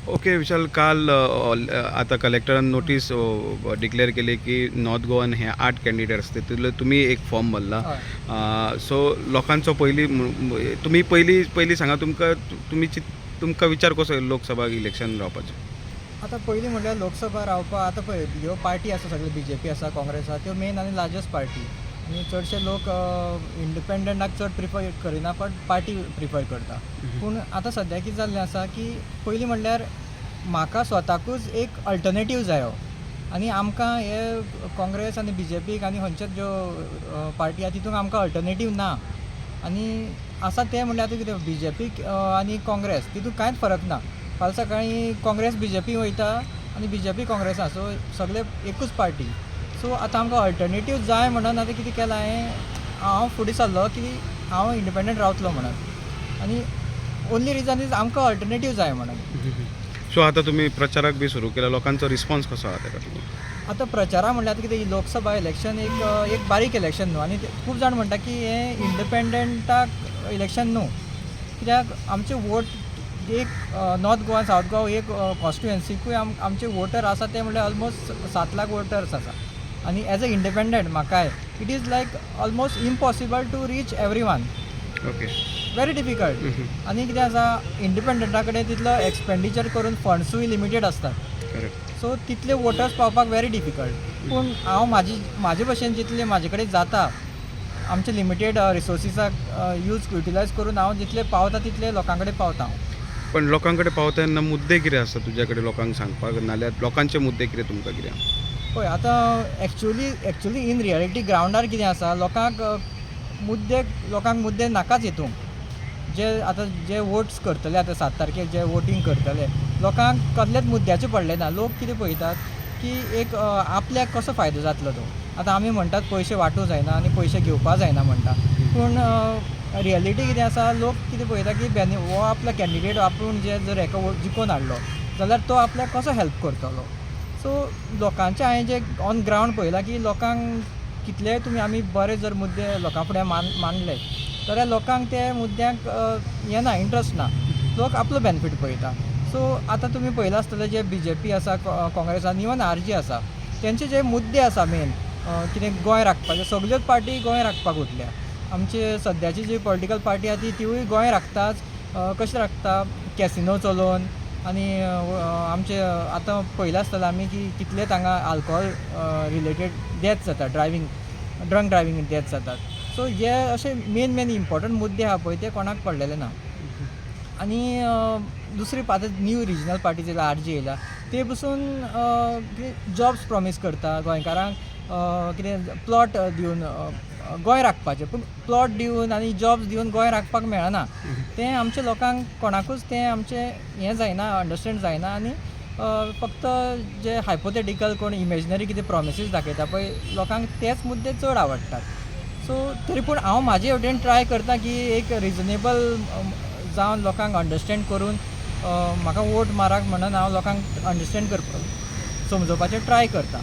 Okay विशाल, काल आता कलेक्टरान notice declare केली की नॉर्थ गोवान हे आठ कॅन्डिडेट आसते, तितूंतले तुमी एक फॉर्म भरला. सो लोकांचो पयली तुमी पयली पयली सांगा, तुमकां तुमी तुमकां विचार कसो येयलो लोकसभा इलेक्शन रावपाचो? आतां पयलीं म्हणल्यार लोकसभा रावपा, आतां पळय, ह्यो पार्टी आसा सगळ्यो, बीजेपी आसा, काँग्रेस आसा, त्यो मेन आनी लार्जस्ट पार्टी आनी चडशे लोक इंडिपेंडंटाक चड प्रिफर करिना, बट पार्टी प्रिफर करता. पूण आतां सद्या कितें जाल्लें आसा की पयलीं म्हणल्यार म्हाका स्वताकूच एक अल्टरनेटीव जायो आनी आमकां हे काँग्रेस आनी बीजेपीक आनी खंयच्याच ज्यो पार्टी आसा तितूंत आमकां अल्टरनेटीव ना. आनी आसा तें म्हणल्यार आतां कितें, बीजेपीक आनी काँग्रेस तितूंत कांयच फरक ना. फाल्यां सकाळीं काँग्रेस बीजेपी वयता आनी बीजेपी काँग्रेसा, सो सगळे एकूच पार्टी. सो आतां आमकां अल्टरनेटीव जाय म्हणून आतां कितें केलां हांवें, हांव फुडें सरलो की हांव इंडिपेंडंट रावतलो म्हणून आनी ओन्ली रिजन is आमकां अल्टरनेटीव जाय म्हणून. सो आतां तुमी प्रचाराक बी सुरू केला, लोकांचो रिस्पॉन्स कसो आहा तेका तुमी? आतां प्रचारा म्हणल्यार आतां कितें, लोकसभा इलेक्शन एक एक बारीक इलेक्शन न्हू आनी खूब जाण म्हणटा की हें इंडिपेंडंटाक इलेक्शन न्हू, कित्याक आमचे वोट एक नॉर्थ गोवा, सावथ गोवा एक कॉन्स्टिट्युएन्सीकूय आमचे वोटर आसा ते म्हणल्यार ऑलमोस्ट 7 लाख वोटर्स आसा आनी एज अ इंडिपेंडंट म्हाकाय it is like almost impossible to reach everyone. Very difficult. आनी कितें आसा, इंडिपेंडंटा कडेन तितलो एक्सपेंडिचर करून फंड्सूय लिमिटेड आसतात. सो तितले वोटर्स पावपाक वेरी डिफिकल्ट. पूण हांव म्हाजे भशेन जितले म्हाजे कडेन जाता, आमचे लिमिटेड रिसोर्सिसाक यूज युटिलायज करून हांव जितले पावता तितले लोकां कडेन पावता हांव. पण लोकां कडेन पावता तेन्ना मुद्दे कितें आसता तुज्या कडेन लोकांक सांगपाक, नाल्यार लोकांचे मुद्दे कितें, तुमकां कितें आहा? पळय, आतां एक्चुली इन रियलिटी ग्रावंडार कितें आसा, लोकांक मुद्दे नाकाच हितूंक. जे आतां जे वोट्स करतले, आतां 7 तारखेर जे वोटींग करतले, लोकांक कसलेच मुद्द्याचे पडले ना. लोक कितें पळयतात की एक आपल्याक कसो फायदो जातलो तो. आतां आमी म्हणटात पयशे वांटूंक जायना आनी पयशे घेवपा जायना म्हणटा, पूण रियलिटी कितें आसा, लोक कितें पळयता की बेनी हो आपलो कॅन्डिडेट आपूण जे जर हेका वोट जिखोवन हाडलो जाल्यार तो आपल्याक कसो हेल्प करतलो. सो लोकांचें हांवें जें ऑन ग्रावंड पळयलां की लोकांक कितलेय तुमी आमी बरे जर मुद्दे लोकां फुड्यान मांडले जाल्यार लोकांक ते मुद्द्यांक हें ना, इंट्रस्ट ना. लोक आपलो बेनिफीट पळयता. सो आतां तुमी पळयलां आसतलें, जे बीजेपी आसा, काँग्रेस आसा, इवन आरजी आसा, तेंचे जे मुद्दे आसा मेन कितें, गोंय राखपाचें. सगल्योच पार्टी गोंय राखपाक उठल्या. आमचे सद्याची जी पॉलिटिकल पार्टी आसा ती तिवूय गोंय राखताच. कशें राखता? कॅसिनो चलोवन. आनी आमचे आतां पळयलां आसतलें आमी की कितले हांगा आल्कोहोल रिलेटेड डेथ जाता, ड्रायवींग, ड्रंक ड्रायवींग डेथ जातात. सो हे अशे मेन मेन इम्पॉर्टंट मुद्दे आहा पळय, ते कोणाक पडलेले ना. आनी दुसरी आतां न्यू रिजनल पार्टी येयला, आरजी येयला, ते पसून कितें जॉब्स प्रॉमीस करता गोंयकारांक, कितें प्लॉट दिवन गोंय राखपाचें. पूण प्लॉट दिवन आनी जॉब्स दिवन गोंय राखपाक मेळना. तें आमच्या लोकांक कोणाकूच तें आमचें हें जायना, अंडरस्टँड जायना. आनी फक्त जे हायपोथेटिकल कोण इमेजनरी कितें प्रॉमिसीस दाखयता पळय, लोकांक तेच मुद्दे चड आवडटात. सो तरी पूण हांव म्हाजे वटेन ट्राय करता की एक रिजनेबल जावन लोकांक अंडरस्टँड करून म्हाका वोट मारात म्हणून हांव लोकांक अंडरस्टँड करपाक, समजोवपाचें ट्राय करता.